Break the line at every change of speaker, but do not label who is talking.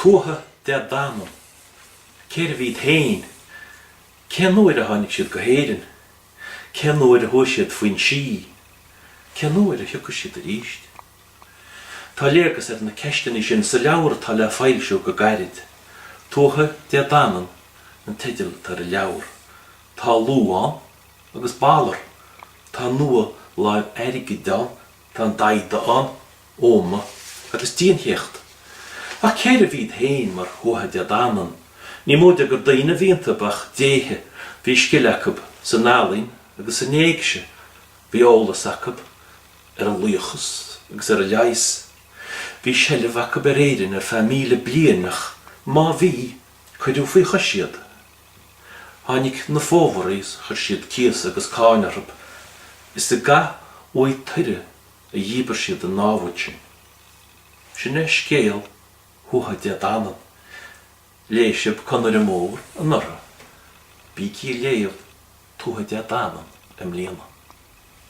Tuatha Dé Danann, cérbh iad féin? Cén uair a tháinig siad go hÉirinn? Cén uair a chuaigh siad faoin sí? Cén uair a thiocfaidh siad arís? Tá léargas ar na ceisteanna sin sa leabhar atá le foilsiú go gairid. Tuatha Dé Danann an teideal atá ar an leabhar. Tá Lugh ann agus Balor. Tá Nuadha Láimh Airgid ann, tá an Daghda ann, Oghma agus Dianchéacht. Ach cérbh iad féin mar Thuatha Dé Danann? Ní móide gur daoine a bhí iontu ach déithe, bhí scil acu san ealaín agus san éigse, bhí eolas acu ar an laochas agus ar an leigheas. Bhí seilbh acu ar Éirinn ar feadh 1,000 bliain ach má bhí, cuireadh faoi chois iad. Tháinig na Fomhoraigh is chuir siad cíos agus cáin orthu. Is i gCath Mhaigh Tuireadh a dhíbir siad an námhaid sin. Sin é scéal Thuatha Dé Danann. Léigh sibh Conaire Mór anuraidh, bígí ag léamh Tuatha Dé Danann i mbliana.